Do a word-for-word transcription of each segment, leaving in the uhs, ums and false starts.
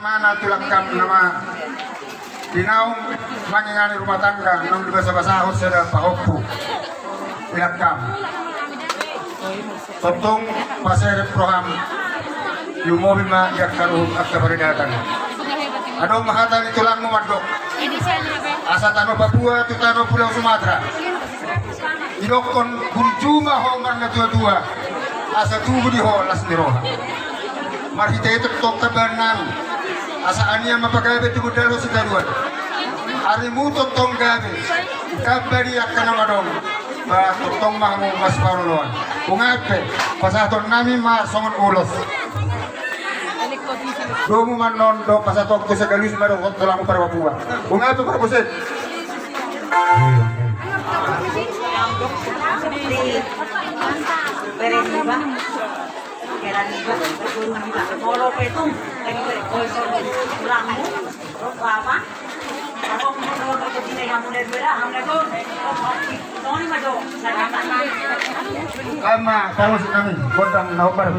Mana tulang kam nama dinaung mangingani rumah tangga, naung dibasabasahon sada pahompu. Tulang kam. Tongtong paserep roham. Diumopi ma di angka ruhut angka paridatan. Adong ma hata ni tulangmu mandok. Asa tano Papua tu tano Pulau Sumatera. Didokkon burju ma ho marnatuatua, asa tubu di ho las ni roha. Marhite i tongtong tambahan nami, asa anian ma pagabe tu gundal ho sitaruan. Arimu tongtong gabe, tamba di angka na adong, ba tongtong ma hamu masiparoloan. Unang pe, pasahaton nami ma songon ulos. Domu ma annon do pasahatonku, sagalus ma dohot tulangmu parbabua. Unang pe parboset. Ama, parmusik nami, gondang na hombar.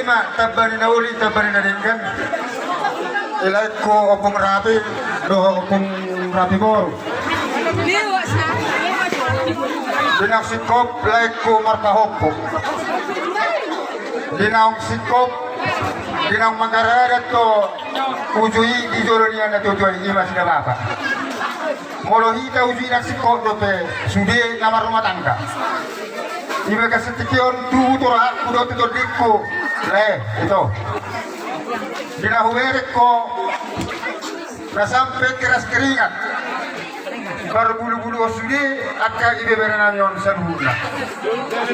Ma, tamba ni na uli, tamba ni na denggan. Di laengku Ompung Rapi dohot Ompung Rapi boru. Di naung singkop laengku marpahompu. Di naung singkop, di naung manggaradan do uju i di jolo ni na tuatua i, ima sida bapa. Molo hita uju i na singkop dope sude na marrumah tangga. Ibagas tingki on tubu tu rohangku dohot tu tondingku. Lae, ito. Di na hubereng ho na sampe keras keringat, marbulubulu on sude angka ibebere nami on saluhutna.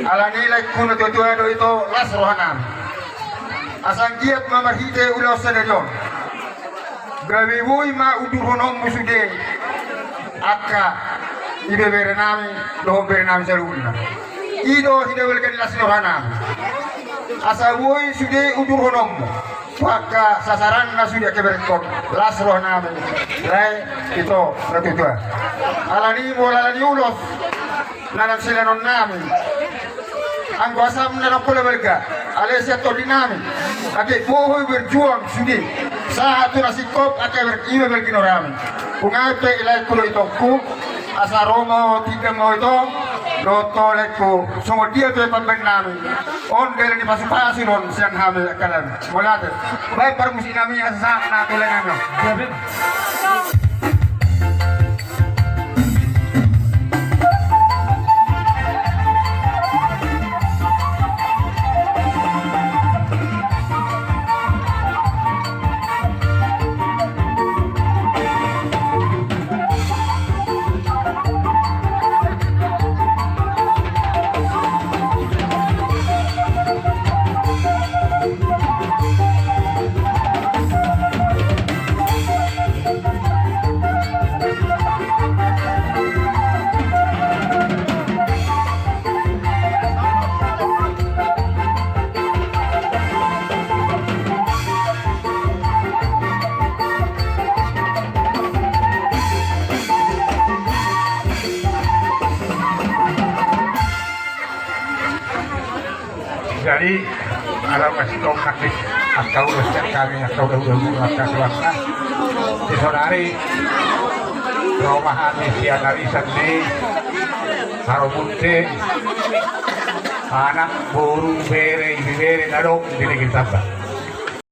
Alani laengku na tuatua do ito, las roha nami. Asa anggiat ma marhite ulaon sadari on gabe boi ma udurhononmu sude angka ibebere nami dohot bere nami saluhutna. I do hinabalga ni las ni roha nami. Asa boi sude udurhononmu tu angka sasaranna sude angka iberengkon, las roha nami. Lae, ito na tuatua. Alani molo alani ulos na naeng silehonon nami, anggo asam na naeng pola balga, alai sian tondi nami, ate bohoi berjuang sude sahat tu na singkop angka iberengkon nami. Ungape i laengku dohot itongku, asa ro ma ho, tinda ma ho ito, dohot ho laengku, songon dia pe pambahen nami. On dalan ni pasupasu do on sian hami angka lae. Mauliate. Baen parmusik nami asa sahat na tu lae nami on. Jadi ala masih kau kakis angka ulos sian hami angka ulos ulos angka keluarga. Di saonari ro ma hami sian arisan ni haromunte, anak, boru, bere, ibebere na adong di Negeri Tamba.